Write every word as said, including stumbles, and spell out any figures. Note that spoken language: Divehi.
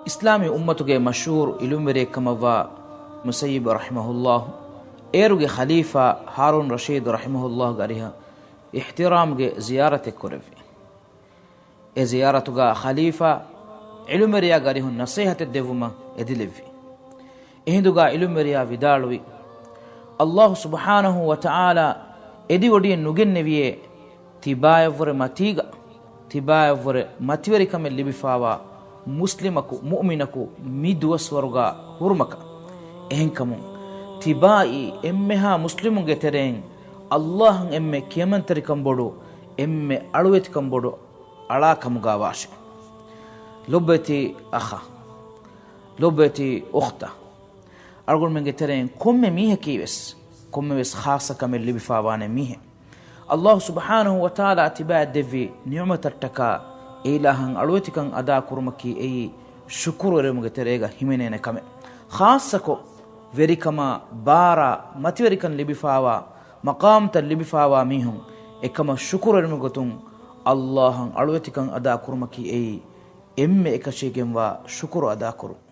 އިސްލާމީ އުއްމަތުގެ މަޝްހޫރު ޢިލްމުވެރިއެއްކަމަށްވާ މުސައްޔިބް ރަޙިމަހުﷲ، އޭރުގެ ޚަލީފާ ހާރޫން ރަޝީދު ރަޙިމަހުﷲގެ އަރިހަށް އިޙްތިރާމްގެ ޒިޔާރަތެއް ކުރެއްވި. އެ ޒިޔާރަތުގަ ޚަލީފާ ޢިލްމުވެރިޔާގެ އަރިހުން ނަޞޭޙަތެއް ދެއްވުމަށް އެދިލެއްވި. އެހިނދުގަ ޢިލްމުވެރިޔާ ވިދާޅުވި، ﷲ ސުބްޙާނަހޫ ވަތަޢާލާ އެދިވޮޑިއެއް ނުގެންނެވިޔޭ، ތިބާޔަށްވުރެ މަތީގަ، ތިބާޔަށްވުރެ މަތިވެރިކަމެއް ލިބިފާވާ މުސްލިމަކު، މުއުމިނަކު މި ދުވަސްވަރުގަ ހުރުމަކަށް. އެހެންކަމުން، ތިބާއީ އެންމެހާ މުސްލިމުންގެ ތެރެއިން ﷲ އަށް އެންމެ ކިޔަމަންތެރިކަން ބޮޑު، އެންމެ އަޅުވެތިކަން ބޮޑު އަޅާ ކަމުގަ ވާށެ. ލޮބުވެތި އަޚާ، ލޮބުވެތި އުޚްތާ، އަޅުގަނޑުމެންގެ ތެރެއިން ކޮންމެ މީހަކީވެސް، ކޮންމެވެސް ޚާއްޞަ ކަމެއް ލިބިފާވާނެ މީހެއް. ﷲ ސުބްޙާނަހޫ ވަތަޢާލާ ތިބާއަށް ދެއްވި ނިޢުމަތަށްޓަކާ އެ އިލާހަށް އަޅުވެތިކަން އަދާކުރުމަކީ އެއީ ޝުކުރުވެރިވުމުގެ ތެރޭގަ ހިމެނޭނެ ކަމެއް. ޚާއްޞަކޮށް، ވެރިކަމާ، ބާރާ، މަތިވެރިކަން ލިބިފާވާ، މަޤާމްތައް ލިބިފާވާ މީހުން އެކަމަށް ޝުކުރުވެރިވުމުގެ ގޮތުން ﷲ އަށް އަޅުވެތިކަން އަދާ ކުރުމަކީ އެއީ އެންމެ އެކަށީގެންވާ ޝުކުރު އަދާކުރުން.